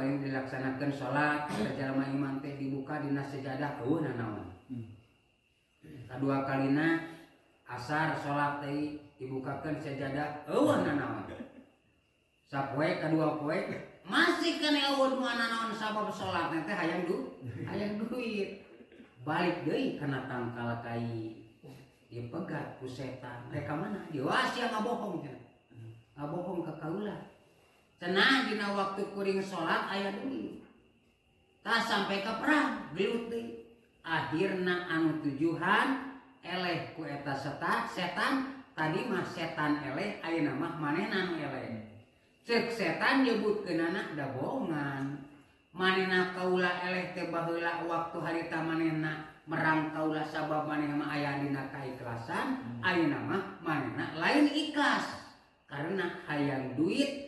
kali dilaksanakan salat eta jalma iman teh dibuka dina sejadah eueuh nanaon. Kadua kalina asar salat teh dibukakeun sejadah eueuh nanaon. Sapoe kadua poe masih keneh eueuh nanaon sabab salat teh hayang hayang duit. Balik deui kana tangkal kai dipegat ku setan. Rek ka mana? Wah sia ngabohong cenah. Ngabohong ka kaula. Cenah dina waktu kuring salat aya duit. Tah sampai ka perang gelut deui. Akhirna anu tujuhan eleh ku eta setan tadi mah setan eleh ayeuna mah manehna anu eleh. Ceuk setan nyebutkeunana da bohongan. Manehna kaula eleh teh baheula waktu harita manehna merang kaula sabab manehna mah aya dina kaikhlasan, ayeuna mah manehna lain ikhlas karena hayang duit.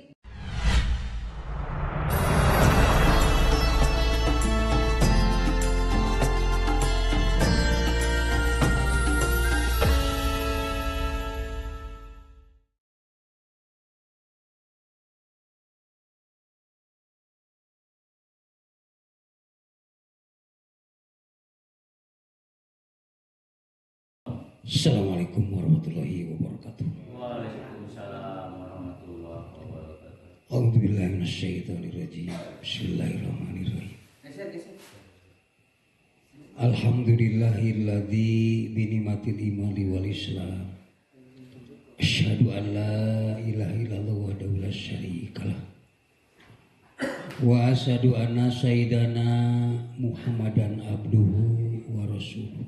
Assalamualaikum warahmatullahi wabarakatuh. Waalaikumsalam warahmatullahi wabarakatuh. A'udzubillahi minasyaitonirrajim. Bismillahirrahmanirrahim. Alhamdulillahilladzi bi ni'matil imani wal islam. Asyhadu an la ilaha illallah wahdahu la syarikalah. Wa asyhadu anna sayyidana Muhammadan abduhu wa rasuluh.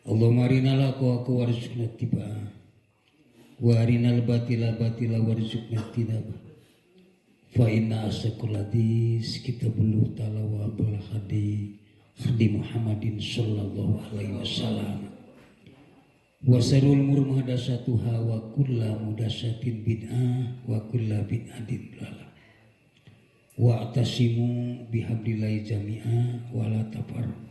Allahumma arinal haqqa warzuqna ittiba'ah wa arinal batila batila warzuqna ijtinabah. Fa inna asaqul hadis kitabullah ta'ala wa abdul hadi hadi Muhammadin sallallahu alaihi wasallam. Wa sarul umur muhdatsatuha wa kullu muhdatsatin bid'ah wa kullu bid'atin dhalalah. Wa atasimu bihablillahi jami'a wa la tafarraqu.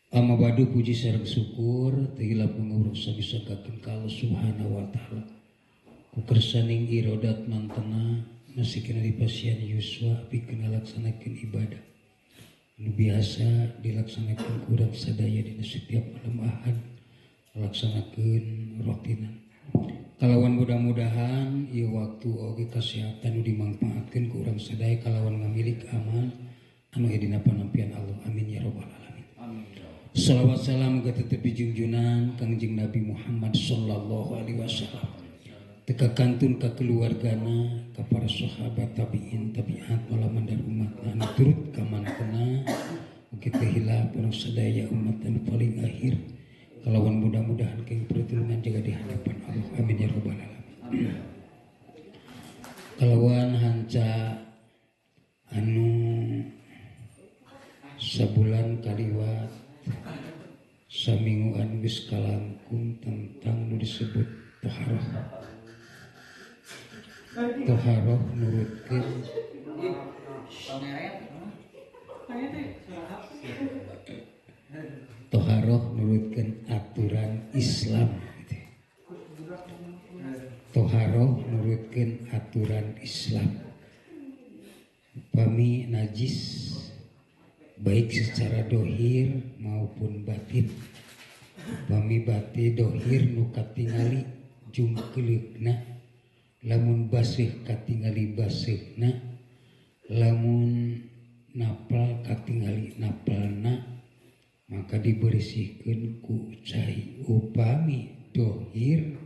Amma ba'du, puji sareng syukur teu hilap mangurung sami sanggakeun ka Allah Subhanahu wa taala. Ku kersaning irodat mantena masih kena dipasihan yuswa pikeun ngalaksanakeun ibadah anu biasa dilaksanakeun ku urang sadaya dina setiap malam Ahad ngalaksanakeun rotinan. Kalawan mudah-mudahan ieu waktu oge kasehatan nu dimangpaatkeun ku urang sadaya kalawan ngamilik amal anu aya dina panampian Allah. Amin ya rabbal alamin. Amin. Salawat salam ka tetep dijunjunan Kangjeng Nabi Muhammad sallallahu alaihi wasallam. Teka kantun ka keluargana, ka para sahabat tabiin tabiat malaman dan umat anu turut ka mantena mugi teu hilap urang sadaya umat anu paling akhir. Kalawan mudah-mudahan keng pertulungan jaga di hadapan Allah. Amin ya rabbal alamin. Kalawan hanca anu sabulan kaliwat samingguan geus kalangkung tentang nu disebut toharoh. Toharoh nurutkeun toharoh nurutkeun aturan Islam gitu. Toharoh nurutkeun aturan Islam. Upami najis baik secara dohir maupun batin. Upami batin dohir nu katingali jungkeuleukna, lamun baseuh katingali baseuhna, lamun napal katingali napalna, maka dibersihkeun ku cai. Upami dohir,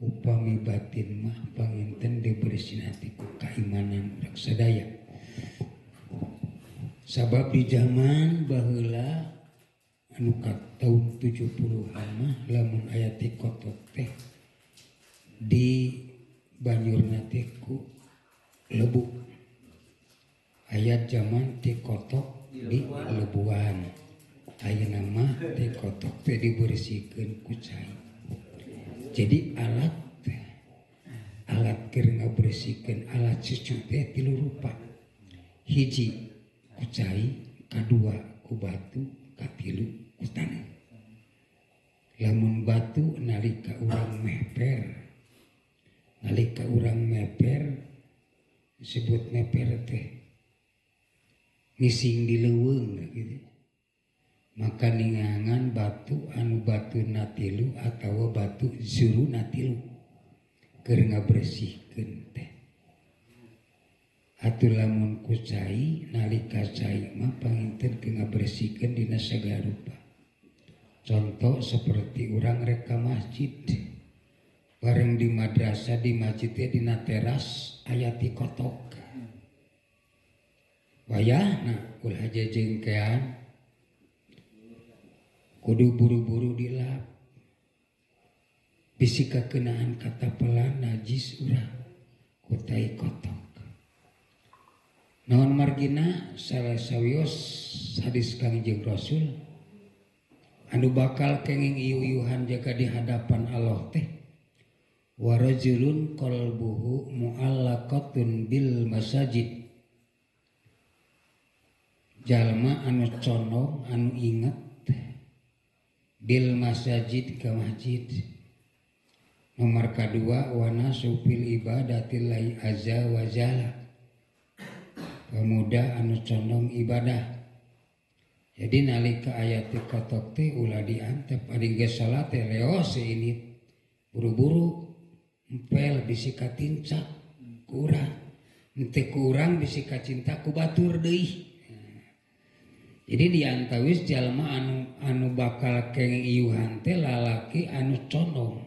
upami batin mah panginten dibersihna ku kaimanan urang sadaya. Sabab di zaman baheula anu ka taun 70-an mah lamun aya ti kotok teh di banyurna teh ku lebu. Aya zaman ti kotok di lebuan. Ayeuna mah ti kotok teh dibersihkeun ku cai. Jadi alat alat keur ngabersihkeun alat cucu teh tilu rupa. Hiji ku cai, kadua ku batu, katilu ku taneuh. Lamun batu nalika urang meper, nalika urang meper Disebut meper teh ngising di leuweung gitu. Maka ningangan batu anu batu natilu atawa batu zuru natilu keur ngabersihkeun teh. Atuh lamun ku cai nalika cai mah panginten keur ngabersihkeun dina sagala rupa. Contoh seperti urang rek ka masjid, bareng di madrasah di masjid teh dina teras aya ti kotok. Wayahna ulah jejengkean kudu buru-buru dilap. Bisi kakenaan katapelan najis urang ku tai kotok. Naon margina salah sawios hadis Kangjeng Rasul anu bakal kenging iu-iuhan jaga di hadapan Allah teh warajulun qalbuhu mu'allaqatun bil masajid. Jalma anu condong anu inget bil masajid ka masjid. Nomor kadua wana supil ibadatillahi azza wa jalla. Pemuda anu condong ibadah. Jadi nalika ayat kotok teh ulah diantep ari geus salat teh leos ini buru-buru empel bisi katincak kurang henteu kurang bisi kacinta ku batur deui. Jadi diantawis jalma anu bakal kenging iuhan teh lalaki anu condong.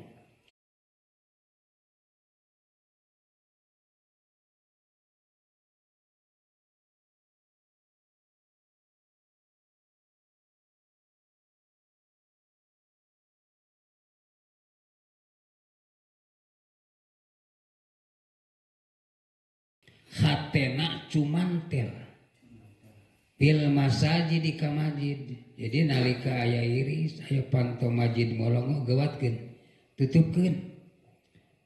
Hatena cumantel bil masajid di ka masjid. Jadi nalika aya iris aya panto masjid molongo gawatkeun tutupkeun.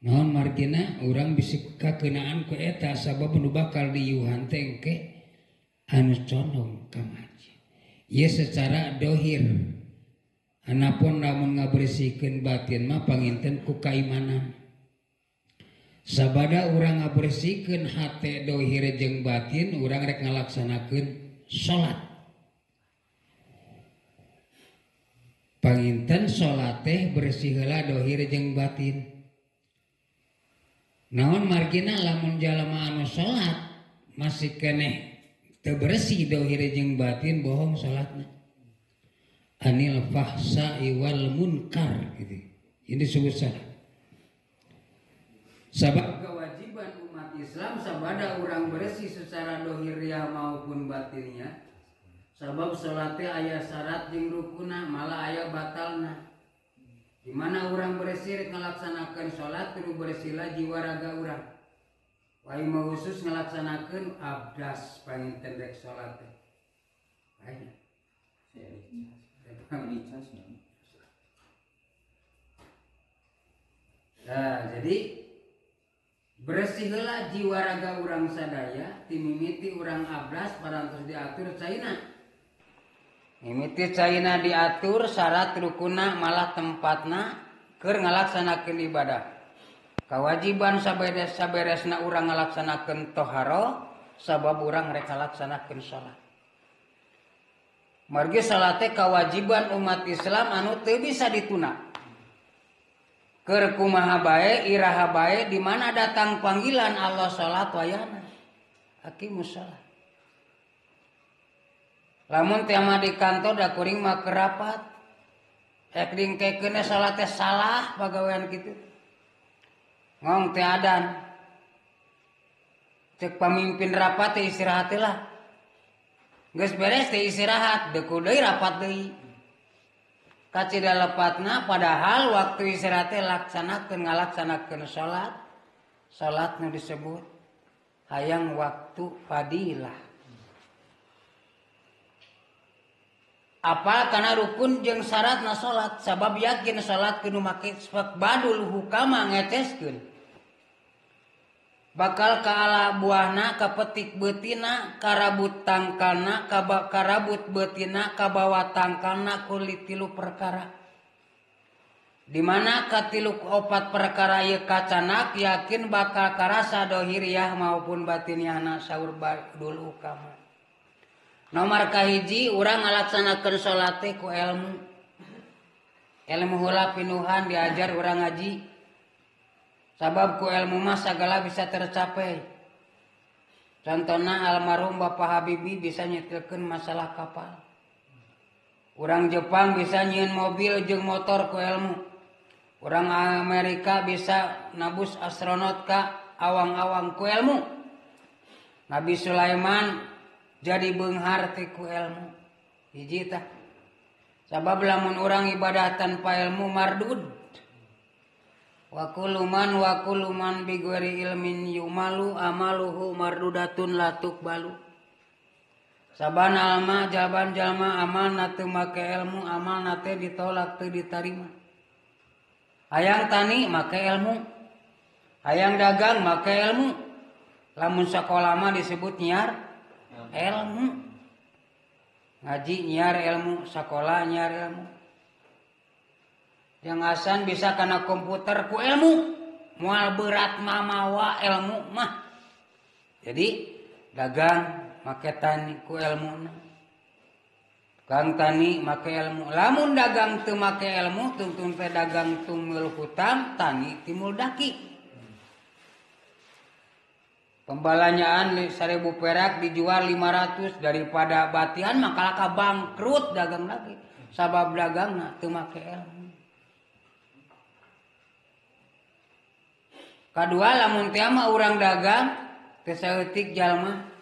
Naon margina urang bisi kakeunaan ku eta sabab nu bakal diiuhan teh engke anu condong ka masjid. Ieu secara dohir. Anapun lamun ngabersihkeun batin mah panginten ku kaimanan. Sabada urang ngabersihkeun hate dohir jeung batin urang rek ngalaksanakeun salat. Panginten salat teh bersih heula dohir jeung batin. Naon margina lamun jalma anu salat masih keneh teu bersih dohir jeung batin bohong salatna. Anil fahsai wal munkar gitu. Ini disebut salat. Sabab kewajiban umat Islam sabada urang bersih secara dohiriah maupun batinnya. Sabab salat teh aya syarat jeung rukuna malah aya batalna. Di mana urang bersih rek ngalaksanakeun salat kudu bersihlah jiwa raga urang. Wai mah khusus ngalaksanakeun abdas panginten rek salat teh. Baik. Nah, jadi bersih heula jiwa raga urang sadaya timimiti urang abdas parantos diatur caina. Mimiti caina diatur syarat rukuna malah tempatna keur ngalaksanakeun ibadah. Kawajiban saberes-saberesna urang ngalaksanakeun toharo sabab urang rek ngalaksanakeun salat. Margi salat teh kawajiban umat Islam anu teu bisa dituna. Keur kumaha bae iraha bae di mana datang panggilan Allah salat wayana. Aqimus shalah. Lamun teh mah di kantor da kuring mah kerapat. Ek dingkekeun salat teh salah pagawean kitu. Ngong teh adan. Cek pamimpin rapat teh istirahat lah. Geus beres teh istirahat, deku deui rapat deui. Kacida lepatna padahal waktu istirahat teh laksanakeun ngalaksanakeun salat. Salat nu disebut hayang waktu fadilah. Apal kana rukun jeung syaratna salat sabab yakin salat kudu make badul hukama ngeceskeun. Bakal kaala buahna kapetik beutina karabut tangkalna karabut beutina kabawa tangkalna kulit tilu perkara. Di mana katilu opat perkara ieu kacanak yakin bakal karasa dohiriah maupun batiniahna saur badul ukama. Nomor kahiji urang ngalaksanakeun salat teh ku ilmu. Ilmu heula pinuhan diajar urang ngaji. Sabab ku ilmu mah sagala bisa tercapai. Contohna almarhum Bapak Habibie bisa nyetilkeun masalah kapal. Urang Jepang bisa nyieun mobil jeung motor ku ilmu. Orang Amerika bisa nabus astronot ka awang-awang ku ilmu. Nabi Sulaiman jadi beunghar teh ku ilmu. Hiji tah. Sabab lamun urang ibadah tanpa ilmu mardud. Wa kullu man bi ghairi ilmin yumalu amaluhu mardudatun la tuqbalu. Saban alma jaban jalma amalna teu make ilmu amalna teh ditolak teu ditarima. Hayang tani make ilmu, hayang dagang make ilmu. Lamun sakola mah disebut nyiar ilmu. Ngaji nyiar ilmu, sakola nyiar ilmu. Yang asan bisa kana komputer ku ilmu, moal berat mamawa ilmu mah. Jadi dagang make tani ku ilmuna. Kang tani make ilmu. Lamun dagang teu make ilmu, tungtung teh dagang tumul hutang, tani timul daki. Pembalanyaan 1000 perak dijual 500 daripada batian maka laka bangkrut dagang lagi. Sabab dagangna teu make ilmu. Kadua lamun teh mah urang dagang teu saeutik jalma.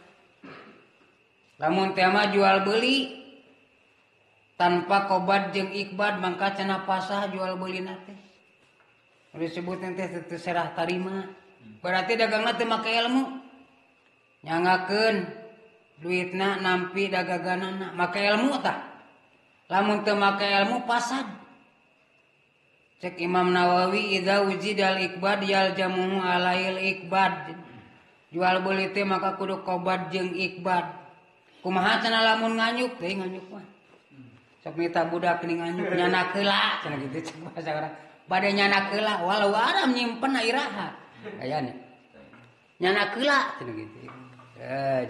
Lamun teh mah jual beli tanpa kobat jeung ikbad mangka cenah pasah jual beulina teh. Disebut teh teu serah tarima. Berarti dagangna teu make ilmu. Nyangakeun duitna nampi dagaganana make ilmu tah. Lamun teu make ilmu pasad. Cek Imam Nawawi idza wujidal ikbad yaljamuhu alail ikbad. Jual beuli teh maka kudu kobat jeung ikbad. Kumaha cenah lamun nganyuk teh nganyuk mah. Sok mita budak ning nganyuk nyanak heula cenah kitu cek bahasa urang. Bade nyanak heula walau aram nyimpen iraha. Aya nya. Nyanak heula cenah kitu.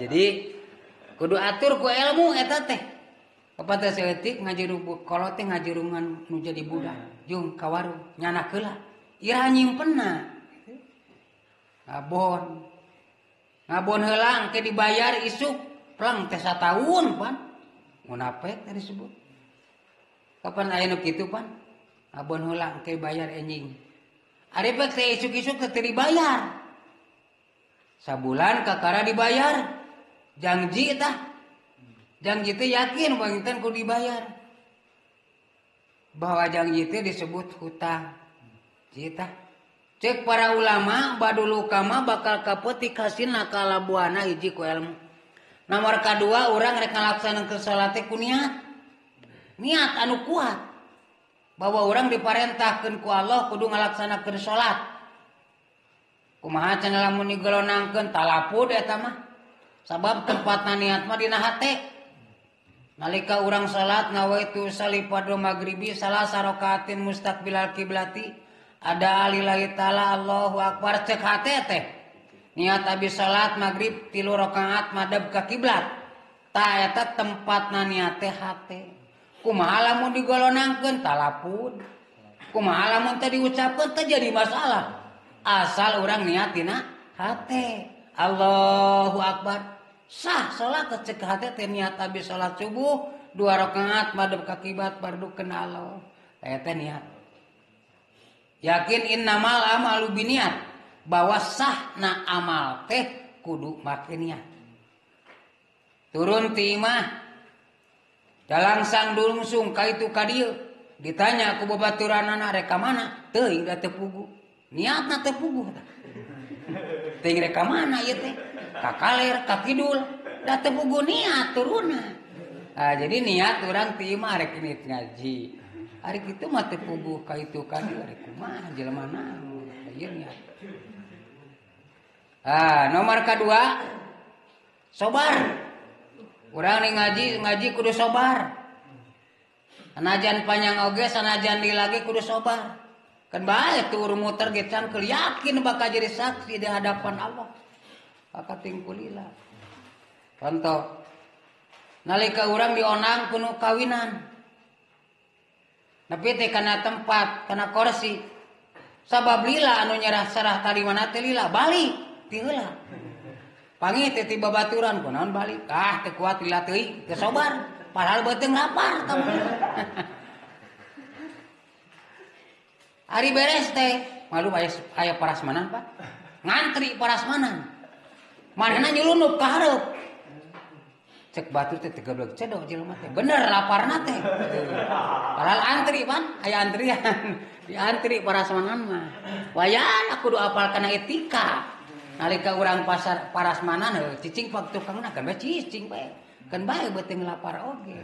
Jadi kudu atur ku ilmu eta teh. Kapan teh saeutik ngajiru kolot teh ngajirungan nu jadi budak jeung ka warung nyanak heula. Iraha nyimpenna. Ngabon. Ngabon heula engke dibayar isuk plang teh sataun pan. Munafik teh disebut. Kapan aya nu kitu pan? Abon heula engke bayar enjing. Ari pek teh isuk-isuk teh teu dibayar. Sabulan kakara dibayar. Janji tah. Janji teh yakin panginten kudu dibayar. Bahwa janji teh disebut hutang. Ji tah. Cek para ulama badul ukama bakal kapetik hasilna kalabuana hiji ku ilmu. Nomor kadua urang rek ngalaksanakeun salat teh ku niat. Niat anu kuat bahwa orang diparentahkeun ku Allah kudu ngalaksanakeun salat. Kumaha cenah lamun digelonangkeun talapud eta mah. Sabab tempatna niat mah dina hate. Nalika urang salat nawaitu sholli fardhu maghribi salasa rakaatin mustaqbilal kiblati ada lillahi taala Allahu akbar cek hate teh. Niat abis salat maghrib 3 rakaat madhab ka kiblat. Ta eta tempatna niat teh hate. Kumaha lamun digolonangkeun talapud. Kumaha lamun teh diucapkeun teh jadi masalah. Asal urang niat dina hate. Allahu akbar. Sah salat cek hate teh niat habis salat subuh 2 rakaat madhep ka kiblat fardu kana Allah. Eta niat. Yakin innamal amalu biniat bahwa sahna amal teh kudu make niat. Turun ti imah dalangsang dulungsung ka itu ka dieu ditanya ku babaturanana rek ka mana teuing da teu puguh niatna teu puguh tah teuing rek ka mana ieu teh ka kaler ka kidul da teu puguh niat turunna. Nah, jadi niat urang ti imah rek ngaji ari kitu mah teu puguh ka itu ka dieu rek kumaha jelema naon ieu niat. Ah, nomor kadua sobar. Urang nih ngaji kudu sobar. Sanajan panjang oge, sanajan lila ge kudu sobar. Kan bae tuh muter ge cangkeul yakin bakal jadi saksi di hadapan Allah. Pakating kulila. Contoh nalika urang dionang kuno kawinan. Tapi teh kana tempat, kana kursi. Sabab lila anu nyerah sarah tarimana teh lila balik ti heula. Pangi teh tiba baturan kunaon balik. Ah teu kuat lila teuing, teu sobar. Padahal beuteung lapar kamu. Hari beres teh, malu aya parasmanan Pak. Ngantri parasmanan. Manehna nyulunup ka hareup. Cek batur teh tegablek cedok jelema teh. Bener laparna teh. Padahal antri pan, aya antrian. Diantri parasmanan mah. Wayana kudu apal kana etika. Nalika urang pasar parasmanan heuh cicing pak tukangna kan bae cicing bae. Kan bae beuteung lapar oge.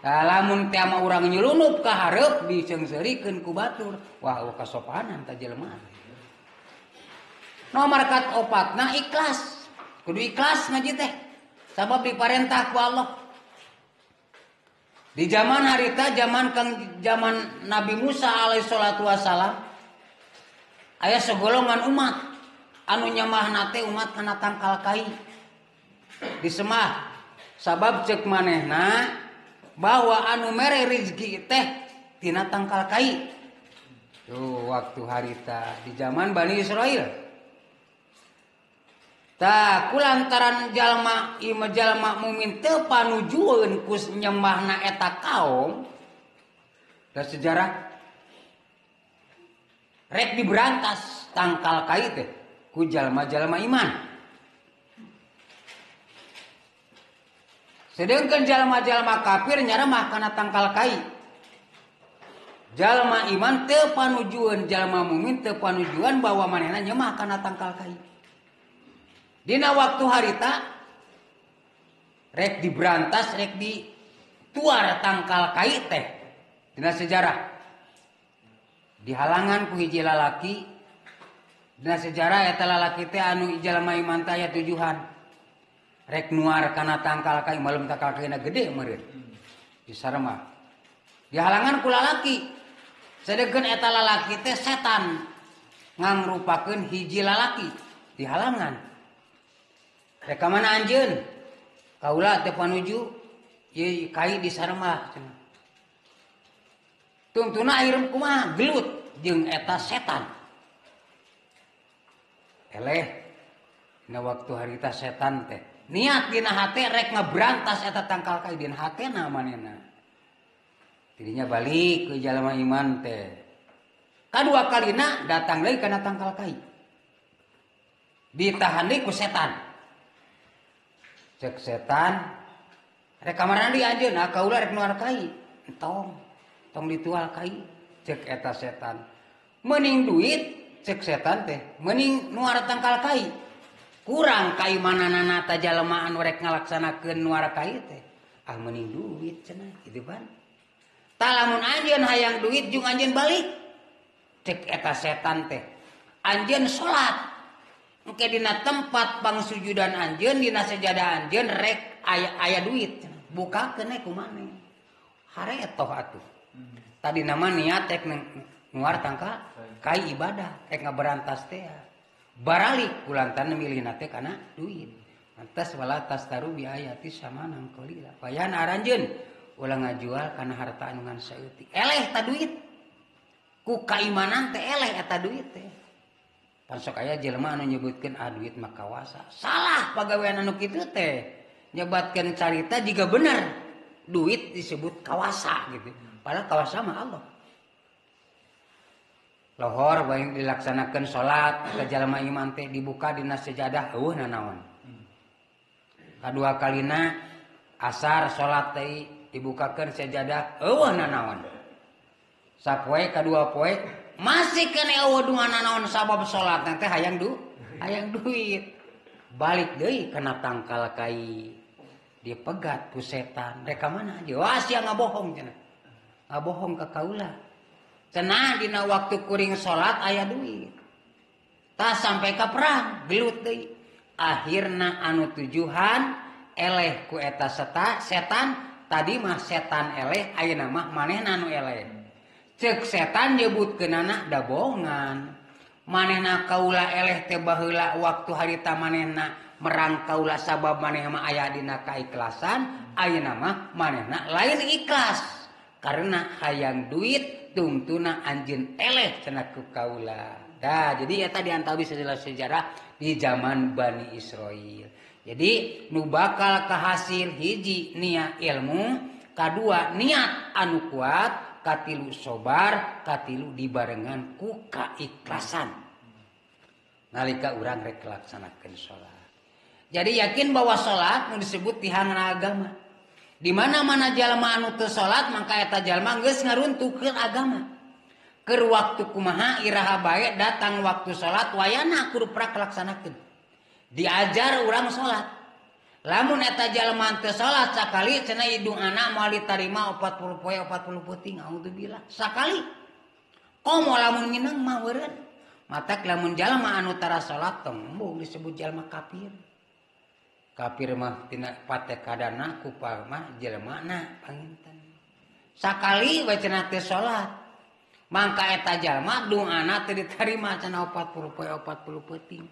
Nah, lamun teh mah urang nyulunup ka hareup diseungseurikeun ku batur. Wah, eueuh kasopanan ta jelema. Nomor kat opatna ikhlas. Kudu ikhlas ngaji teh. Sabab diparentah ku Allah. Di zaman harita zaman kang zaman Nabi Musa alaihi salatu wasalam aya segolongan umat anu nyemahna teh umat kana tangkal kai. Disemah sabab ceuk manehna bahwa anu mere rezeki teh tina tangkal kai. Tuh waktu harita di zaman Bani Israel. Tah kulantaran jalma ieu jalma mukmin teu panujueun ku nyembahna eta kaum. Da sejarah rek diberantas tangkal kai teh ku jalma-jalma iman. Sedangkan jalma-jalma kafir nyaremah kana tangkal kai. Jalma iman teu panujueun, jalma mukmin teu panujuan bahwa manehna nyemah kana tangkal kai. Dina waktu harita rek diberantas, rek dituar tangkal kai teh. Dina sejarah dihalangan ku hiji lalaki. Dina sejarah eta lalaki teh anu jalma iman teh aya tujuhan. Rek nuar kana tangkal kai, malum tangkal kaina gede meureun. Disarema. Dihalangan ku lalaki. Sedengkeun eta lalaki teh setan ngangrupakeun hiji lalaki dihalangan. Rek ka mana anjeun? Kaula teh panuju ieu kai disarema cenah. Tungtuna akhir kumaha gelut jeung eta setan. Eleh dina waktu harita setan teh niat dina hate rek ngeberantas eta tangkal kai dina hatena manehna. Tidinya balik ke jalma iman teh. Kadua kalina datang deui kana tangkal kai. Ditahan deui ku setan. Cek setan rek ka mana deui anjeun? Ah kaula rek nuar kai. Entong, tong ditual kai. Cek eta setan. Meuning duit cek setan teh, meuning nuar tangkal kai. Kurang kaimananana ta jalma anu rek ngalaksanakeun nuar kai teh. Ah meuning duit cenah kitu pan. Tah lamun anjeun hayang duit jeung anjeun balik. Cek eta setan teh. Anjeun salat. Engke dina tempat pangsujudan anjeun, dina sejadah anjeun rek aya duit cenah. Bukakeun we ku maneh. Haretoh atuh. Tadi nama niat rek nuar tangkal kai ibadah, rek ngaberantas teh. Baralik kulantan milihna teh kana duit. Antas wala tastaru bi ayati samanang qalila. Payan aranjeun ulah ngajual kana harta anu ngan saeutik. Eleh ta duit. Ku kaimanan teh eleh eta duit teh. Pan sok aya jelema anu nyebutkeun ah duit mah kawasa. Salah pagawean anu kitu teh. Nyebatkeun carita jiga bener. Duit disebut kawasa gitu. Padahal kawasa mah Allah. Lohor bae dilaksanakeun salat ka jalma iman teh dibuka dina sejadah eueuh nanaon. Kadua kalina asar salat teh dibukakeun sejadah eueuh nanaon. Sapoe kadua poe masih keneh eueuh dua nanaon sabab salat teh hayang hayang duit. Balik deui kana tangkal kai dipegat ku setan. Rek ka mana aja? Wah sia ngabohong cenah. Ngabohong ka kaula. Cenah dina waktu kuring salat aya duit. Tah sampai ka perang gelut deui. Akhirna anu tujuhan eleh ku eta setan, tadi mah setan eleh ayeuna mah manehna anu eleh. Cek setan nyebutkeunana da bohongan. Manehna kaula eleh teh baheula waktu harita manehna merang kaula sabab maneh mah aya dina kaikhlasan, ayeuna mah manehna lain ikhlas karena hayang duit tungtuna anjeun eleh cenah ku kaula. Dah, jadi eta diantawi sejarah di zaman Bani Israil. Jadi nu bakal kahasil hiji niat ilmu, kadua niat anu kuat, katilu sobar, katilu dibarengan ku kaikhlasan. Nalika urang rek laksanakeun salat. Jadi yakin bahwa salat nu disebut tihangna agama. Di mana-mana jalma anu teu salat mangka eta jalma geus ngaruntuhkeun agama. Keur waktu kumaha iraha bae datang waktu salat wayana kudu prak laksanakeun. Diajar urang salat. Lamun eta jalma teu salat sakali cenah hidung anak moal ditarima 40 poe 40 peuting auzubillah. Sakali. Komo lamun nginang mah eureun. Matak lamun jalma anu tara salat tembung disebut jalma kafir. Kafir mah tina patekadana kufar mah jelmana panginten. Sakali we cenah teu salat. Mangka eta jalma doana teu ditarima cenah 40 poe 40 peuting.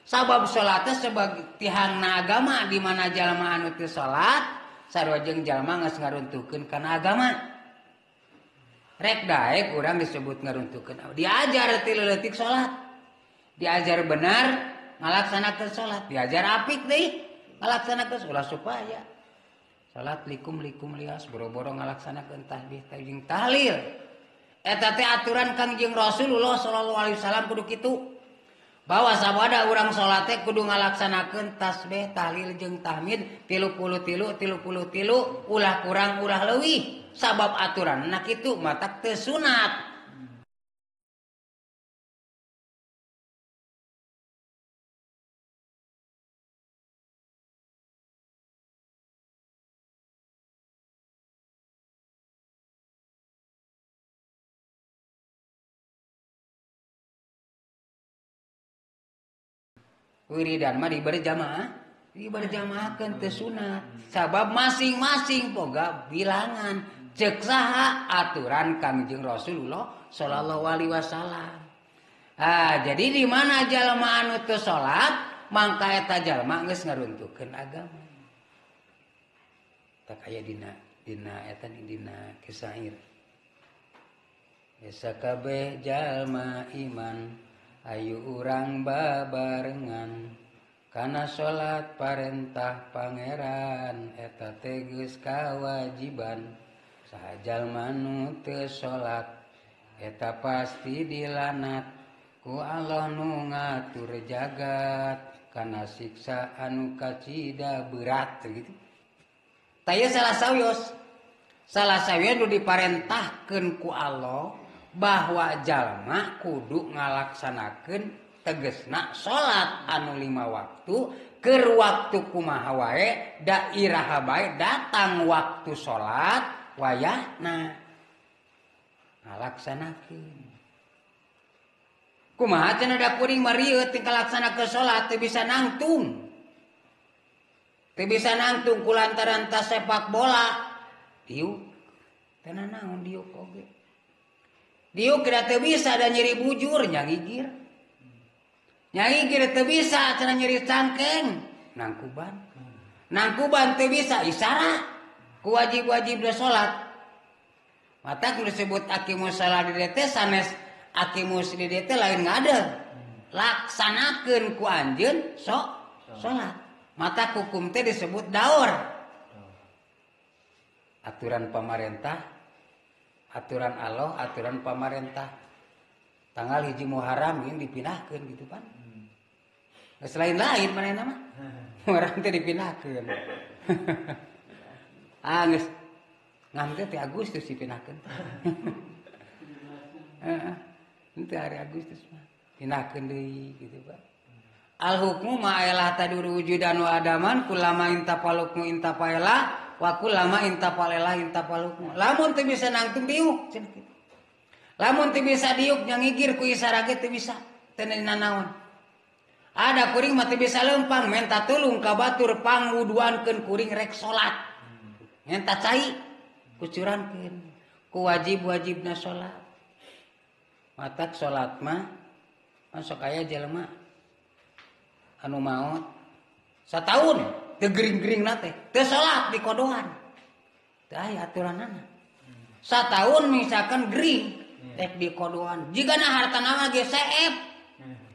Sabab salatnya sebagai tihangna agama di mana jalma anu teu salat sarua jeung jalma geus ngaruntuhkeun kana agama. Rek daek urang disebut ngaruntuhkeun. Diajar ti leutik salat. Diajar benar ngalaksanakeun salat, diajar apik deui ngalaksanakeun salat supaya salat likum-likum lias boro-boro ngalaksanakeun tasbih jeung tahlil. Eta teh aturan Kangjeng Rasulullah sallallahu alaihi wasallam kudu kitu. Bahwa sabada urang salat teh kudu ngalaksanakeun tasbih, tahlil jeung tahmid 33 33 ulah kurang ulah leuwih. Sabab aturanna kitu matak teu sunat. Wiridan mah diberi jamaah, diberjamaahkeun teu sunat. Sabab masing-masing boga bilangan. Cek saha aturan Kangjeng Rasulullah sallallahu alaihi wasallam. Ah, jadi di mana jalma anu teu salat, mangka eta jalma geus ngaruntuhkeun agama. Tak aya dina eta dina kisair. Esa kabeh jalma iman ayu urang babarengan kana salat parentah pangeran eta teh geus kawajiban. Saha jalma nu teu salat eta pasti dilanat ku Allah nu ngatur jagat kana siksa anu kacida berat gitu. Tah ieu salah sawios. Salah sawios nu diparentahkeun ku Allah bahwa jalma kudu ngalaksanakeun tegesna salat anu 5 waktu keur waktu kumaha wae da iraha bae datang waktu salat wayahna ngalaksanakeun. Kumaha cenah da kuring mah rieu teu ngalaksanakeun salat teu bisa nangtung. Teu bisa nangtung kulantaran tas sepak bola. Diuk teu nanaon diuk oge. Diuk kira teu bisa da nyeri bujur nyangigir. Nyangigir teu bisa cenah nyeri cangkeng nangkuban. Nangkuban teu bisa isyarat ku wajib-wajibna salat. Mata kudu disebut aqimus shalah di dieu teh sanes aqimus di dieu teh lain ngadeg. Laksanakeun ku anjeun sok salat. Mata hukum teh disebut daur. Aturan pamarentah, aturan Allah, aturan pamarentah. Tanggal 1 Muharram ini dipindahkeun gitu pan. Geus lain-lain manehna mah. Muharram teh dipindahkeun. Ah geus ngan teh Agustus dipindahkeun. Heeh. Henteu hari Agustus mah pindahkeun deui gitu Pak. Al hukmu ma'elah taduru wujudan wa adaman kullama intapalukmu intapaelah wa kullama intapalela intapalukmu. Lamun teu bisa nangtung diuk cenah kitu. Lamun teu bisa diuk nyangigir ku isara ge teu bisa teu nanaon. Ada kuring mah teu bisa leumpang menta tulung ka batur pangwuduankeun kuring rek salat. Menta cai kucurankeun ku wajib-wajibna salat. Matak salat mah sok aya jelema anu maot sataun teu gering-geringna teh teu salat di kodoan. Teu aya aturanana. Sataun misalkan gering teh di kodoan. Jigana hartana mah ge seep.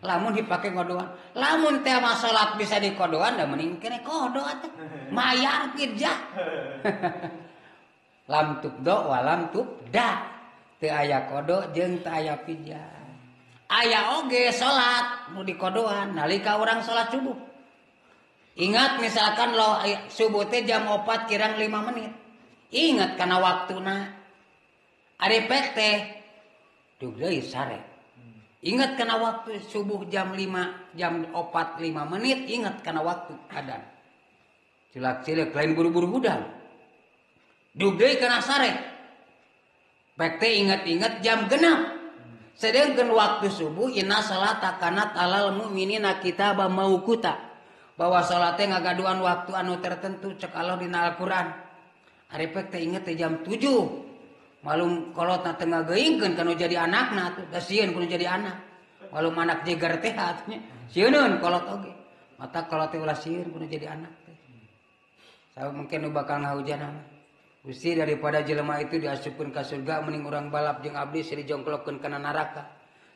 Lamun dipake kodoan. Lamun teh mah salat bisa di kodoan da mending kene kodo atuh. Mayar pijah. Lam tubdo wa lam tubda. Teu aya kodo jeung teu aya pijah. Aya oge salat nu dikodoan nalika urang salat subuh. Ingat misalkan lo subuh teh jam 4 kurang 5 menit. Ingat kana waktuna. Ari pek teh dug deui sare. Ingat kana waktu subuh jam 5, jam 4 5 menit ingat kana waktu adan. Cilak-cilik lain buru-buru hudang. Dug deui kana sare. Pek teh ingat-ingat jam genap. Sedangkan waktu subuh inna salata kanat alal mu'minina kitaba mauquta. Bahwa salat teh ngagaduan waktu anu tertentu cek Allah dina Al-Qur'an. Ari pek teh inget teh jam 7. Malum kolotna teu ngageuingkeun kanu jadi anakna atuh, da sieun kudu jadi anak. Malum anak jeger teh atuh nya. Sieuneun kolot oge. Mata kolot teh ulah sieun kudu jadi anak teh. Sabab mungkin nu bakal ngahujanan. Gusti daripada jelema itu diasupkeun ka surga mending urang balap jeung abdi seri jongklokkeun kana neraka.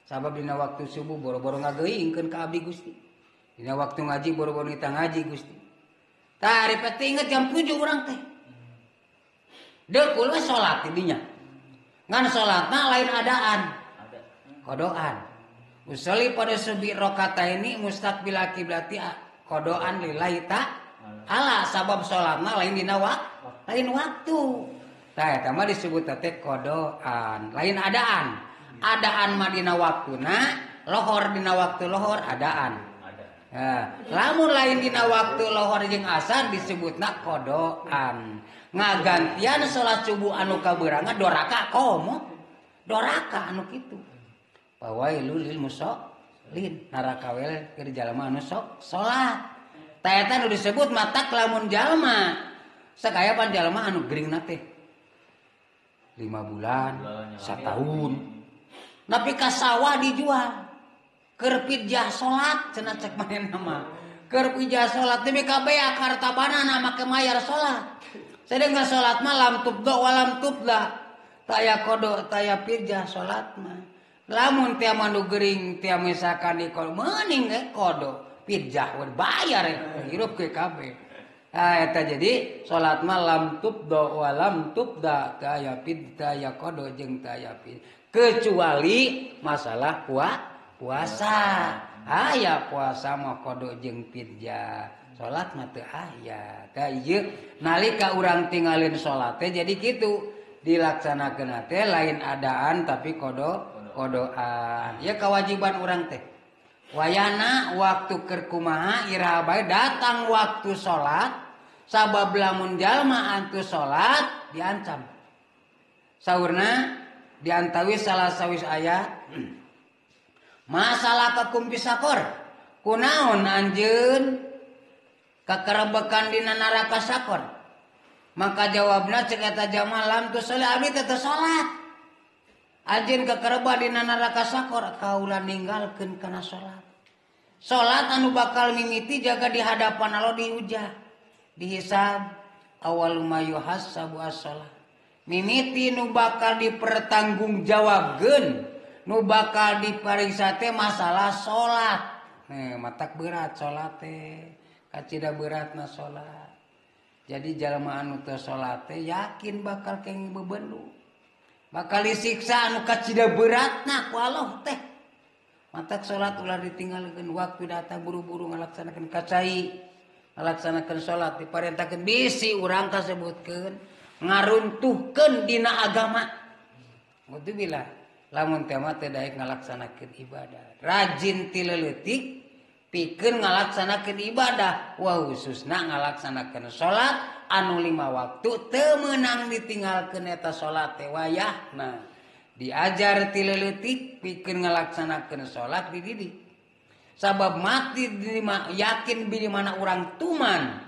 Sabab dina waktu subuh boro-boro ngageuingkeun ka abdi Gusti. Dina waktu ngaji boro-boro nita ngaji Gusti. Tah ari teh inget jam 7 urang teh. Deuk we salat di dinya. Ngan salatna lain adaan. Kodoan. Usolli pada subi rakaataini mustaqbil kiblati kodoan lillahi ta'ala sabab salatna lain dina waktu. Lain waktu. Tah eta mah disebut teh kodoan, lain adaan. Adaan mah dina waktuna, lohor dina waktu lohor adaan. Nah, lamun lain dina waktu lohor jeung asar disebutna kodoan. Ngagantian salat subuh anu kabeurangan doraka komo. Doraka anu kitu. Fawailul lil musallin, neraka we keur jalma anu sok salat. Tah eta nu disebut matak lamun jalma. Sakaya pan jalma anu geuringna teh 5 bulan, 1 tahun. Nepi ka sawah dijual. Keur pijah salat cenah cek manehna mah. Keur pijah salat nepi ka beak harta banana make mayar salat. Sedengkeun salat mah lam tubdo wa lam tubda. Taya kodo taya pijah salat mah. Lamun teh mah nu geuring teh misalkan di kodo meuning ge kodo pijah we bayar hirup ke kabeh. Ah eta jadi salat mah lam tubdo wa lam tubda taya pid taya kodo jeung taya pid. Kecuali masalah puasa. Aya puasa mah kodo jeung pidja. Salat mah teu aya. Tah ieu nalika urang tinggalin salat teh jadi kitu dilaksanakeun teh lain adaan tapi kodoan. Ya kewajiban urang teh. Wayana waktu keur kumaha iraha bae datang waktu salat sabab lamun jalma antu salat diancam. Saurna diantawi salah sawis ayat masalah kakum pisakor kunaon anjeun kakerebekan dina neraka sakor. Maka jawabna cek eta jalma lam tusolli abdi teh teu salat. Anjeun kakereba dina neraka sakor kaula ninggalkeun kana salat. Salat anu bakal mimiti jaga di hadapan Allah dihujah, dihisab awal ma yuhasabu as-shalah. Mimiti nu bakal dipertanggungjawabkeun, nu bakal dipariksa teh masalah salat. Nih, matak berat salat teh, kacida beratna salat. Jadi jalma anu teu salat teh yakin bakal kenging bebendu. Bakal disiksa anu kacida beratna ku Allah teh. Matak salat ulah ditinggalkeun waktu datang buru-buru ngalaksanakeun kacai. Ngalaksanakeun salat diparentahkeun bisi urang kasebutkeun ngaruntuhkeun dina agama. Mutu bila lamun teh mah teu daek ngalaksanakeun ibadah. Rajin ti leutik pikeun ngalaksanakeun ibadah, wah khususna ngalaksanakeun salat anu 5 waktu teu meunang ditinggalkeun eta salat teh wayahna. Diajar ti leutik pikeun ngalaksanakeun salat dididik. Sabab mati yakin di mana urang tuman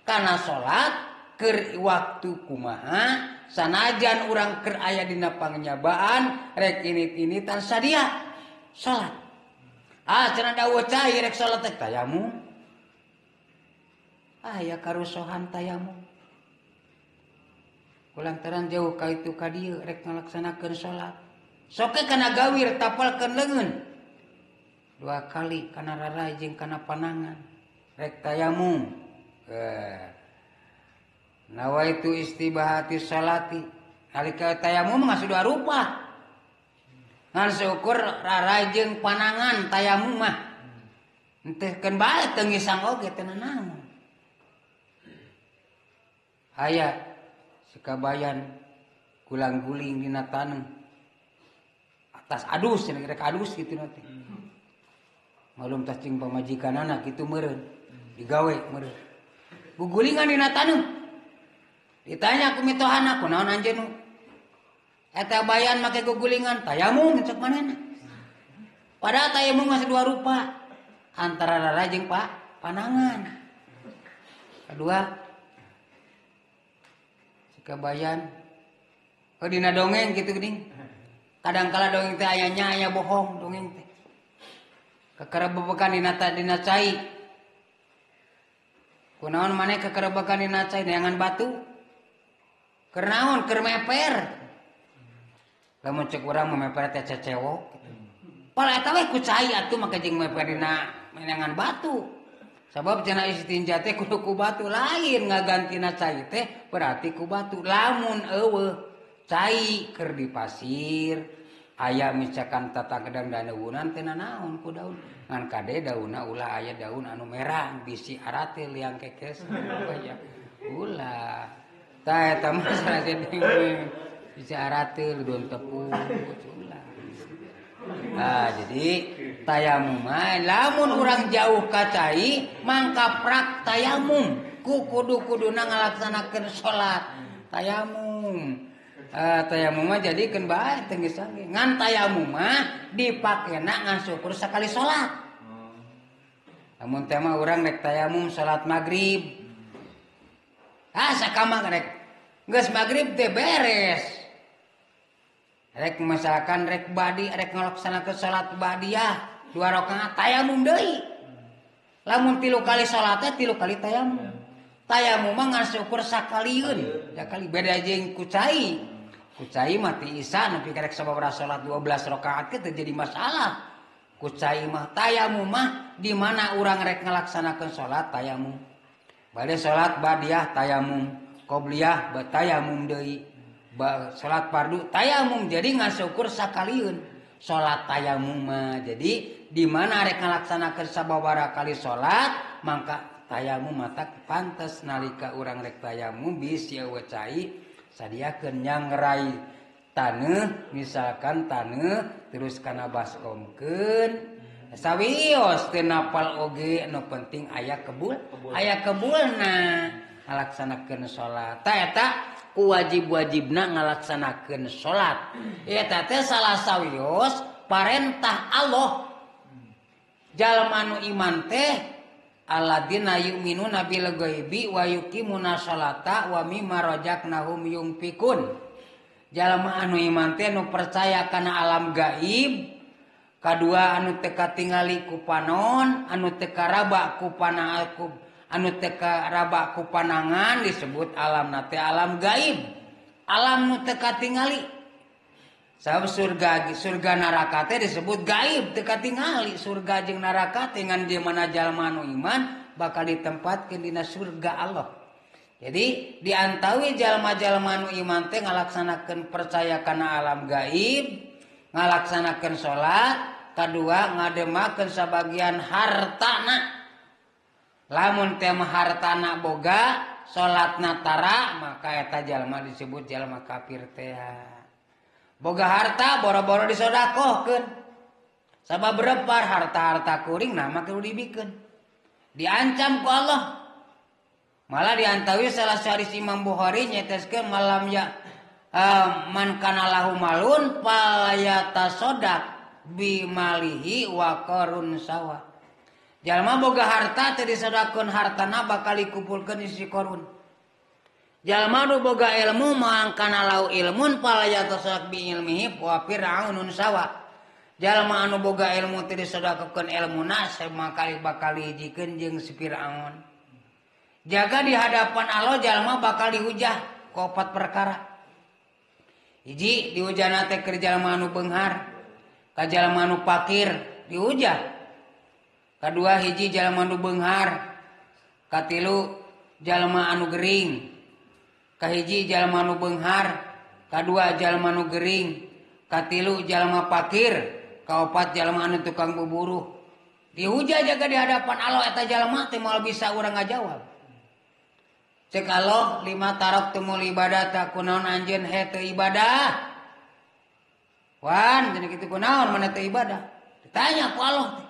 kana salat keur waktu kumaha sanajan urang keur aya dina pangnyabaan rek init-initan sadia salat. Ah cenah dawuh cai rek salat teh tayamum. Aya karusohan tayamum. Kulantaran jauh ka itu ka dieu rek ngalaksanakeun salat. Soke kana gawir tapalkeun leungeun. Dua kali kana rarai jeung kana panangan rek tayamum. Nawaitu istibahati salati. Nalika tayamum mah dua rupa. Ngan seukur rarai jeung panangan tayamum mah. Henteu keun bae teu ngisang oge teu nanaon. Aya sekabayan gulang-guling dina taneuh. Atas adus cenah rek adus kitu na teh. Malum tas jeung pamajikanana kitu meureun. Digawe meureun. Gugulingan dina taneuh. Ditanya ku mitohana kunaon anjeun eta bayan make gugulingan tayamum cek manehna. Padahal tayamum masih dua rupa antara rara jeung panangan. Kedua sekabayan oh dina dongeng kitu geuning. Kadangkala dongeng teh aya nya aya bohong dongeng teh. Kekerebekan dina cai. Kunaon maneh kekerebekan dina cai neangan batu? Keur naon? Keur meper. Lamun cek urang mah meper teh cecewok kitu. Pala eta we ku cai atuh make jeung meper dina neangan batu. Sabab cenah istinja teh kudu ku batu, lain ngagantina cai teh berarti ku batu. Lamun eueuh cai keur di pasir aya misalkan tatangkedan daunan teh nanaon ku daun. Ngan kade daunna ulah aya daun anu merah bisi arate liang kekes ya. Ulah. Tah eta mah salah bisi arate daun tepung ulah. Nah, jadi tayamum mah lamun urang jauh ka cai mangka prak tayamum ku kudu-kuduna ngalaksanakeun salat tayamum. Tayamum mah jadi keun bae teu geus ngan tayamum mah dipakena ngan syukur sakali salat. Lamun teh mah urang rek tayamum salat magrib. Ah sakama rek geus magrib teh beres. Rek misalkan rek badi rek ngalaksanakeun salat badiah dua rakaat tayamum deui. Lamun tilu kali salatnya tilu kali tayamum. Tayamum mah ngan syukur sakalieun, sakali beda jeung ku cai. Ku cai mah ti isya nepi ka rek sababaraha salat 12 rakaat teh jadi masalah. Ku cai mah tayamum mah di mana urang rek ngalaksanakeun salat tayamum. Bade salat badiah tayamum, qobliyah batayamum deui. Salat fardu tayamum jadi ngan syukur sakalieun salat tayamum mah. Jadi di mana rek ngalaksanakeun sababaraha kali salat mangka tayamum mata pantes nalika urang rek tayamum bisi eueuh cai sadiakeun nyangrai taneuh misalkan taneuh terus kana baskomkeun sawios teu napal oge nu penting aya kebul aya kebulna ngalaksanakeun salat. Ta eta wajib-wajibna ngalaksanakeun salat. Eta teh salah sawios parentah Allah. Jalma anu iman teh alladzina yu'minuna bil ghaibi wa yuqimuna sholata wa mimma razaqnahum yunfikun. Jalma anu iman teh nu percaya kana alam gaib, kadua anu teu katingali ku panon, anu teu karaba ku panangan, anu teu karaba ku panangan disebut alamna teh alam gaib. Alam nu teu katingali. Sabab surga neraka teh disebut gaib, teu katingali surga jeung neraka teh ngan di mana jalma anu iman bakal ditempatkeun dina surga Allah. Jadi diantawi jalma-jalma anu iman teh ngalaksanakeun percaya kana alam gaib, ngalaksanakeun salat, kadua ngademakeun sabagian hartana. Lamun teh mah hartana boga, salatna tara, maka eta jalma disebut jalma kafir teh. Boga harta boro-boro disodakohkeun. Sabab berepar harta-harta kuring nah mah kudu dibikeun. Diancam ku Allah. Malah diantawi salah sahiji Imam Bukhari nyeteskeun malam ya man kana lahu malun falyatasaddaq bimalihi wa qarun sawa. Jalma boga harta teu disodakeun hartana bakal dikumpulkeun isi korun. Jalma nu boga ilmu mangkana lau ilmun fala yatasaddaq bi ilmihi wa fir'aunun sawa. Jalma anu boga ilmu teu disedekahkeun ilmuna samakali bakal dihijikeun jeung si Fir'aun. Jaga di hadapan Allah jalma bakal dihujah ku opat perkara. Hiji dihujahna teh keur jalma anu beunghar, ka jalma anu fakir dihujah. Kadua hiji jalma anu beunghar, katilu jalma anu gering. Kahiji jalma anu beunghar, kadua jalma anu gering, katilu jalma fakir, kaopat jalma anu tukang buburuh. Dihujah jaga di hadapan Allah eta jalma teh moal bisa urang ngajawab. Cek Allah lima tarok tumul ibadah tak kunaon anjeun he teu ibadah. Wan cenah kitu kunaon mana teu ibadah? Ditanya ku Allah teh.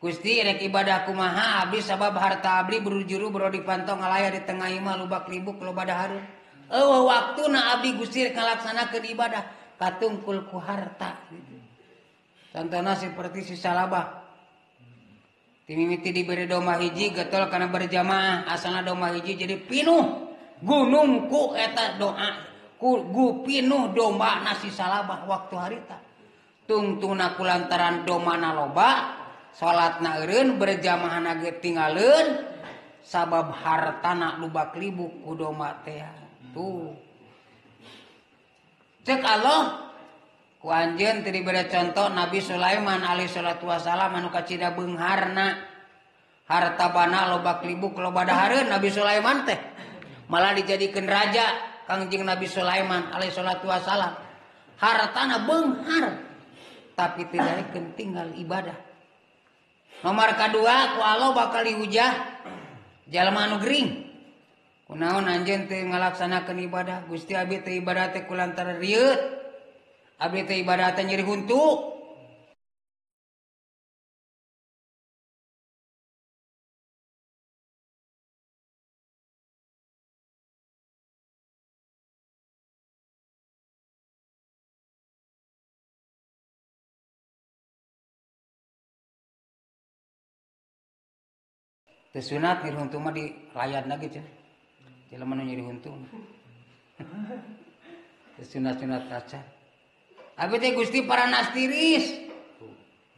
Gusti rek ibadah kumaha abdi sabab harta abdi berjuru bro dipantau ngalaya di tengah imah lubak libuk loba dahareun. Eueuh waktuna abdi Gusti rek ngalaksanakeun ibadah katungkul ku harta gitu. Contohna seperti si Salabah. Timimiti diberi domba hiji getol kana berjamaah asalna domba hiji jadi pinuh gunung ku eta doa ku gu pinuh domba na si Salabah waktu harita. Tungtungna kulantaran domana loba salatna eureun berjamaahna ge tingaleun sabab hartana lubak libuk ku domba teh. Tuh. Cek Allah ku anjeun teu dibere contoh Nabi Sulaiman alaihi salatu wasalam anu kacida beungharna harta bana lobak libuk loba dahareun Nabi Sulaiman teh malah dijadikeun raja Kangjeng Nabi Sulaiman alaihi salatu wasalam hartana beunghar tapi teu daekeun tinggal ibadah. Nomor kadua ku Allah bakal dihujah jalma anu gering. Kunaon anjeun teu ngalaksanakeun ibadah Gusti abdi teu ibadah teh kulantaran rieut. Abdi teh ibadah teh nyeri huntu. Teu sunat nyeri huntu mah di layat lagi cenah. Jelema nu nyeri huntu. Teu sunat-sunat kaca. Abi teh Gusti para nastiris.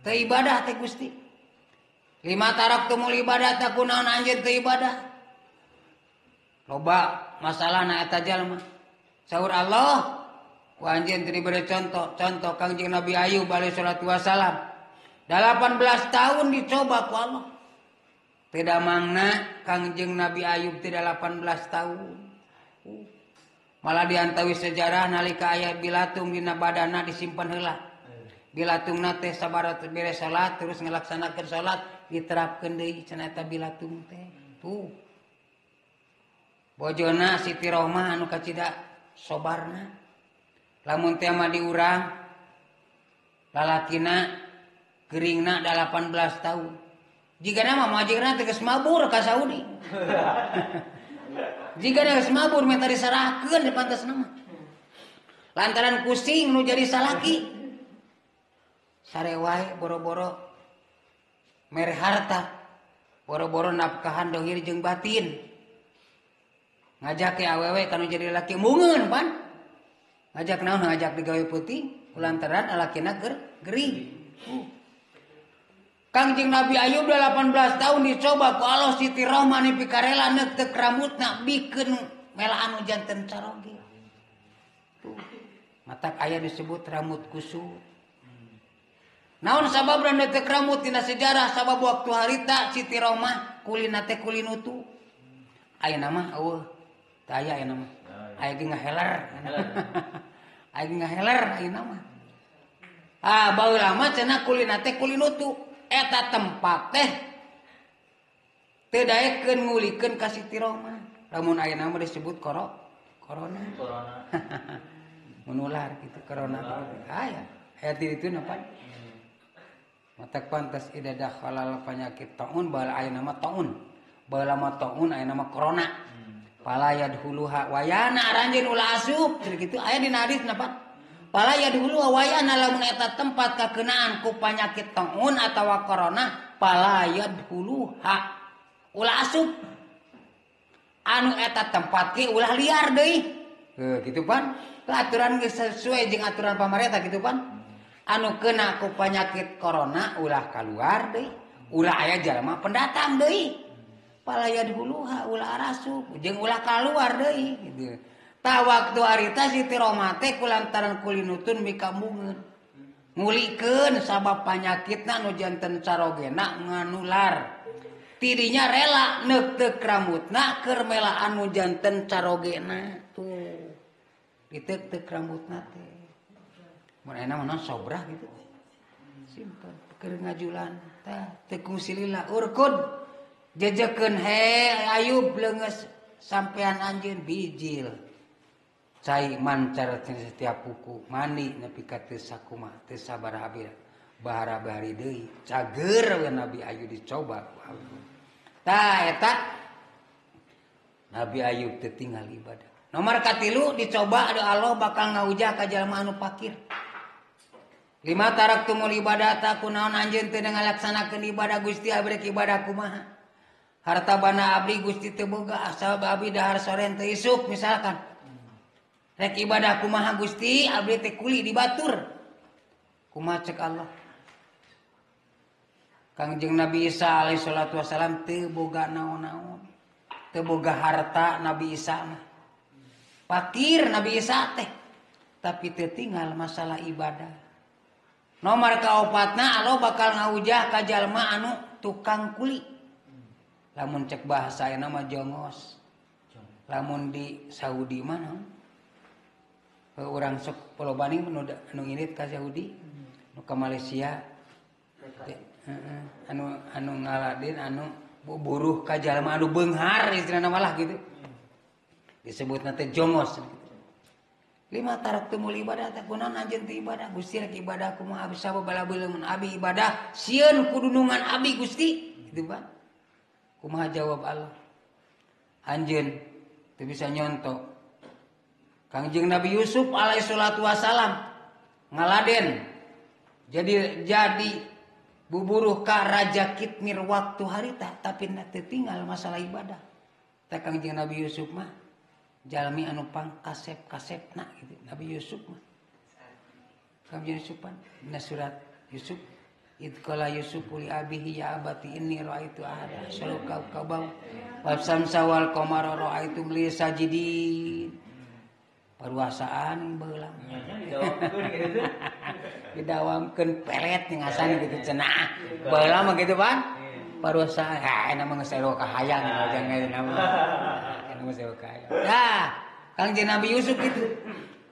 Teu ibadah teh Gusti. Lima tarok tumul ibadah teh kunaon anjeun teu ibadah. Loba masalahna eta jalma. Saur Allah ku anjeun teu dibere contoh, contoh Kangjeng Nabi Ayub alaihi salatu wasalam. 18 tahun dicoba ku Allah. Tidak mangna Kangjeng Nabi Ayub tidak 18 tahun. Malah diantawi sejarah nalika aya bilatung dina badana disimpan heula. Bilatungna teh sabaraha beres salat terus ngalaksanakeun salat diterapkeun deui cenah eta bilatung teh. Tuh. Bojona Siti Rohmah anu kacida sobarna. Lamun teh mah diurang lalakina geuringna 18 tahun. Jigana mah majirna teh geus mabur ka Saudi. Jika geus mabur minta diserahkeun di pantasna mah. Lantaran pusing nu jadi salaki. Sare wae boro-boro mere harta, boro-boro nafkahan dohir jeung batin. Ngajak ke awewe kanu jadi laki mungeun pan. Ngajak naon ngajak digawe peuting lantaran lalakina keur gering. Kangjeng Nabi Ayub 18 tahun dicoba ku Allah Siti Rohmah ni pikarela neuk rambutna bikeun melaan nu janten caroge. Tuh. Matak aya disebut rambut kusut. Naon sababna neuteuk rambut dina sejarah sabab waktu harita Siti Rohmah kulina teh kulin utuh. Ayeuna mah eueuh teu aya ayeuna mah. Aya ge ngaheler. Aya ge ngaheler ayeuna mah. Ah baheula mah cenah kulina teh kulin utuh. Eta tempat teh teu daekeun ngulikeun ka Siti Rohmah. Lamun ayeuna mah disebut corona. Corona. Menular gitu corona. Aya, aya di ditu napa? Matak pantas ida dakhalal penyakit taun baheula ayeuna mah taun. Baheula mah taun ayeuna mah corona. Fala yadhuluha wayana aranjeun ulah asup kitu aya dina hadis napa? Pala yadhulu wayana lamun eta tempat kakenaan ku panyakit taun atawa corona pala yadhuluha ulah asup. Anu eta tempat ge ulah liar deui. Heuh kitu pan. Aturan geus sesuai jeung aturan pamarentah kitu pan. Anu kena ku penyakit corona ulah kaluar deui, ulah aya jalma pendatang deui. Palaya dihuluha ulah arasup jeung ulah kaluar deui kitu. Tah waktu harita Siti Rohmah teh kulantaran kulinutun mikambungeun. Ngulikeun sabab panyakitna nu janten carogena nganular. Tidinya rela neukteuk rambutna keur melaan nu janten carogena tuh. Diteukteuk rambutna teh. Mun ayeuna mah sobrah gitu. Simpen keur ngajulan tah teu kungsi lila urkud jejekeun he Ayub leungeus sampean anjeun bijil. Cai mancar setiap kuku mandi nepi ka teu sakumaha teu sabaraha bahara bahari deui cager we Nabi Ayub dicoba ku Allah. Tah eta Nabi Ayub teu tinggal ibadah. Nomor katilu dicoba adu Allah bakal ngahujah ka jalma anu pakir. Lima taraktumul ibadata kunaon anjeun teu ngalaksanakeun ibadah Gusti abdi ibadah kumaha. Harta bana abdi Gusti teu boga asal abdi dahar sore teu isuk misalkan. Rek ibadah kumaha Gusti abdi teh kuli di batur. Kumaha cek Allah. Kangjeng Nabi Isa alaihi salatu wasalam teu boga naon-naon. Teu boga harta Nabi Isa mah. Pakir Nabi Isa teh. Tapi teu tinggal masalah ibadah. Nomor kaopatna Allah bakal ngahujah ka jalma anu tukang kuli. Lamun cek bahasa ayeuna mah jongos. Lamun di Saudi mah naon? Urang sok polobaning anu nginit ka Saudi, nu ka Malaysia. Anu anu ngaladin anu buruh ka jalma anu beunghar istilahna malah gitu. Disebutna teh jongos gitu. Lima taraktumul ibadah teh kunaon anjeun teh ibadah Gusti rek ibadah kumaha abdi sabab balabeuleuh abi ibadah sieun kudunungan abi Gusti gitu Pak. Kumaha jawab Allah? Anjeun teu bisa nyontok. Kangjeng Nabi Yusuf alaihi salatu wasalam ngaladen jadi buburuh ka Raja Kitmir waktu harita tapi teu tinggal masalah ibadah. Teh Kangjeng Nabi Yusuf mah jalmi anu pangkasep-kasepna gitu. Nabi Yusuf mah. Kangjeng Yusuf pan dina surat Yusuf idqala Yusuf li abihi ya abati inni raaitu ahada asyara kawkaban wa samsa wal qamara raaitu li sajidin. Paruasaan baheula. Didawamkeun pelet ngasan gitu cenah. Baheula mah gitu pan. Paruasaan ah eta mah geus sarua kahayang jangan eta mah. Eta mah sarua kahayang. Dah, Kangjeng Nabi Yusuf gitu.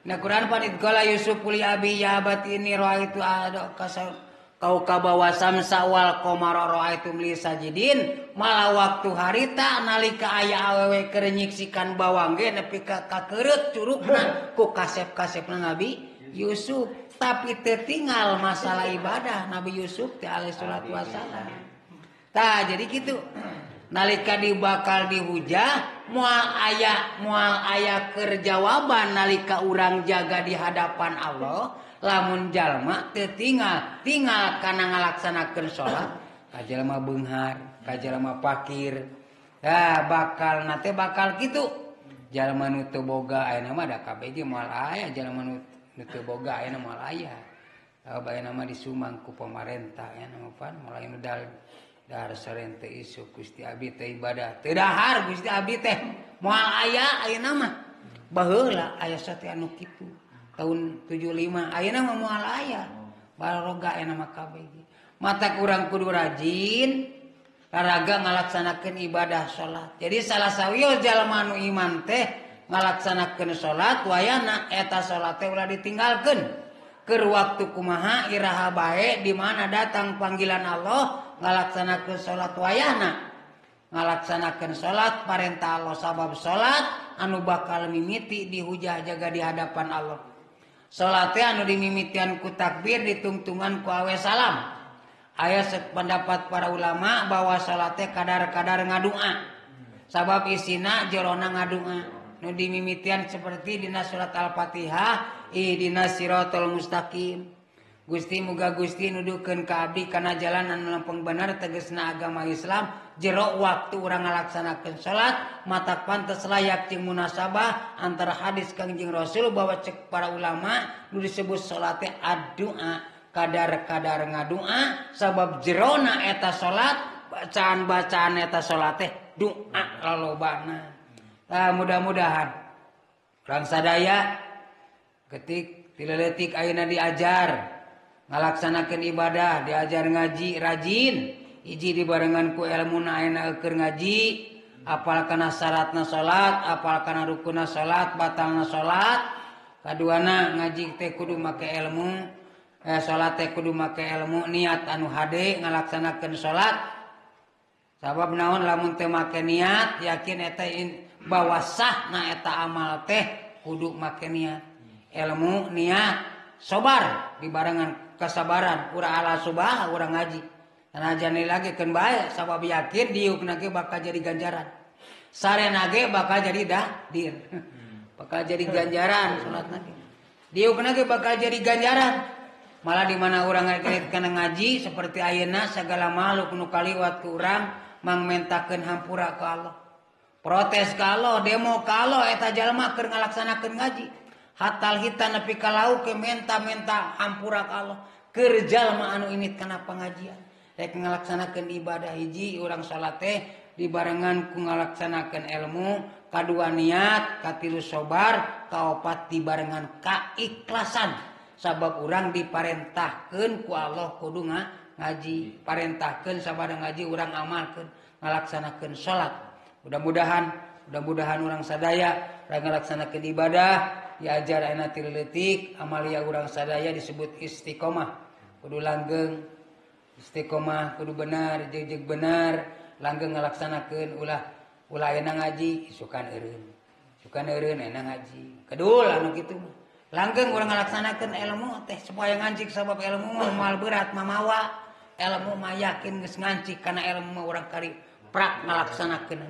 Nah Quran pan idqala Yusuf li abi ya abati inni raaitu ahada kasar kaukaba wa samsa wal qamara raaitu li sajidin. Malah waktu harita nalika aya awewe keur nyiksikan bawang ge nepi ka kakereut curugna ku kasep-kasepna Nabi Yusuf. Tapi teu tinggal masalah ibadah Nabi Yusuf teh alaihi salatu wasalam. Tah jadi kitu. Nalika dibakal dihujah moal aya keur jawaban nalika urang jaga di hadapan Allah. Lamun jalma teu tinggal kana ngalaksanakeun salat ka jalma beunghar ka jalma pakir. Tah bakal na teh bakal kitu. Jalma nu teu boga ayeuna mah da kabeh ge moal aya jalma nu teu boga ayeuna moal aya. Ayeuna mah disumang ku pamarentah ayeuna mah pan mulai nu dahar sare teu isuk Gusti abdi teh ibadah teu dahar Gusti abdi teh moal aya ayeuna mah. Baheula aya sate anu kitu. Tahun 75 ayeuna mah moal aya. Baroga ayeuna mah kabeh. Mata kurang kudu rajin laraga ngalaksanakeun ibadah salat. Jadi salah sawios jalma anu iman teh ngalaksanakeun salat wayana eta salat teh ulah ditinggalkeun. Keur waktu kumaha iraha bae di mana datang panggilan Allah ngalaksanakeun salat wayana. Ngalaksanakeun salat parentah Allah sabab salat anu bakal mimiti dihujah jaga di hadapan Allah. Salat teh anu dimimitian ku takbir ditungtungan ku awe salam. Aya pendapat para ulama bahwa salat teh kadar-kadar ngadua. Sabab isina jerona ngadua. Nu dimimitian seperti dina surat Al-Fatihah, ihdinas siratal mustaqim. Gusti muga Gusti nuduhkeun ka abdi kana jalan anu lempeng bener tegasna agama Islam Jero waktu urang ngalaksanakeun salat mata pantes layak jeung munasabah antara hadis Kangjeng Rasul bahwa cek para ulama nu disebut salat teh addu'a kadar-kadar ngadua sabab jerona eta salat bacaan-bacaan eta salat teh doa lalobana. Tah mudah-mudahan urang sadaya ketik tileletik ayeuna diajar ngalaksanakeun ibadah diajar ngaji rajin hiji dibarengan ku elmuna ayeuna keur ngaji apal kana syaratna salat apal kana rukunna salat batalna salat kaduana ngaji teh kudu make ilmu salat teh kudu make ilmu niat anu hade ngalaksanakeun salat sabab naon lamun teu make niat yakin eta bahwa sahna eta amal teh kudu make niat ilmu niat sobar dibarengan kesabaran urang ala subah urang ngaji sanajan lagi keun bae sabab yakin diukna ge bakal jadi ganjaran sarena ge bakal jadi dahdir bakal jadi ganjaran salatna ge diukna ge bakal jadi ganjaran malah di mana urang kana ngaji seperti ayeuna sagala makhluk nu kaliwat ku urang mangmentakeun hampura ka Allah protes ka Allah demo ka Allah eta jalma keur ngalaksanakeun ngaji hatal hitan nepi ka lauk ke menta-menta hampura ka Allah keur jalma anu init kana pangajian rek ngalaksanakeun ibadah hiji urang salat teh dibarengan ku ngalaksanakeun ilmu kadua niat katilu sobar kaopat dibarengan kaikhlasan sabab urang diparentahkeun ku Allah kudu ngaji parentahkeun sabada ngaji urang amalkeun ngalaksanakeun salat mudah-mudahan urang sadaya urang ngalaksanakeun ibadah diajar ayeuna ti leutik amalia urang sadaya disebut istiqomah kudu langgeng istiqomah kudu benar jeujeg benar langgeng ngalaksanakeun ulah ulah ayeuna ngaji isukan eureun isukan eureun ayeuna ngaji kedul anu kitu mah langgeng urang ngalaksanakeun ilmu teh supaya ngancik sabab ilmu mah moal berat mamawa ilmu mah yakin geus ngancik kana ilmu mah urang kari prak ngalaksanakeun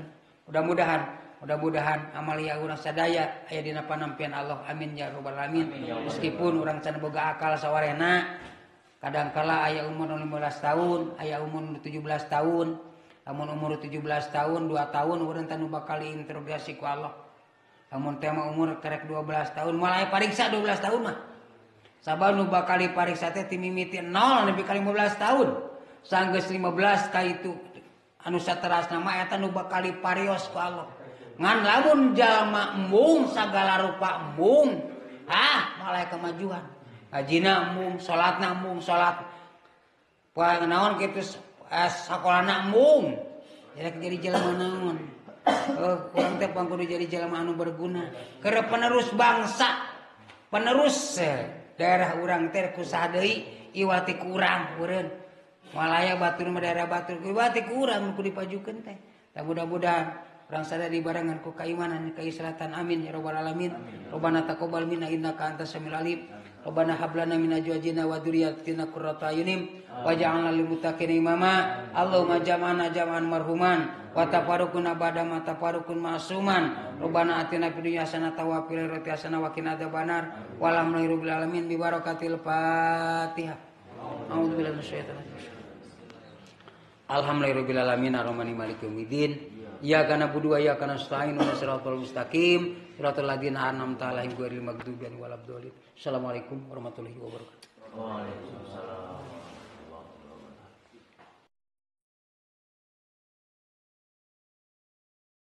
mudah-mudahan amalia urang sadaya aya dina panampian Allah amin ya rabbal alamin meskipun urang can boga akal sawarehna kadangkala aya umur 15 tahun aya umur 17 tahun lamun umur 17 tahun 2 tahun urang teh nu bakal diinterogasi ku Allah lamun teh mah umur kerek 12 tahun moal aya pariksa 12 tahun mah sabab nu bakal dipariksa teh ti mimiti 0 nepi ka 15 tahun sanggeus 15 ka itu anu saterasna mah eta nu bakal diparios ku Allah ngan lamun jalma embung sagala rupa embung ah moal aya kemajuan ngajina embung salatna embung salat poe naon kitu sakolana embung jadi jalma naon urang teh pang kudu jadi jalma anu berguna keur penerus bangsa penerus daerah urang teh ku saha deui iwati ku urang eureun moal aya batur mah daerah batur iwati ku urang kudu dipajukeun teh tah mudah-mudahan urang sadaya dibarengan ku kaimanan kaislatan amin ya rabbal alamin robbana taqabbal minna innaka antas samiul alim robbana hab lana min azwajina wa dzurriyyatina qurrata a'yunin waj'alna lil muttaqina imama Allahumma jam'ana jam'an marhuman wa tafarruqna ba'da ma tafarruqun ma'suman robbana atina fid dunya hasanatan wa fil akhirati hasanah wa qina adzabannar walhamdulillahi rabbil alamin bi barakatil Fatihah. A'udzubillahi minasyaitonir rajim. Alhamdulillahirabbil alamin arrahmanir maliki yaumiddin. Iyyaka na'budu wa iyyaka nasta'in ihdinas siratal mustaqim siratal ladzina an'amta 'alaihim ghairil maghdubi 'alaihim waladdallin. Assalamualaikum warahmatullahi wabarakatuh. Waalaikumsalam.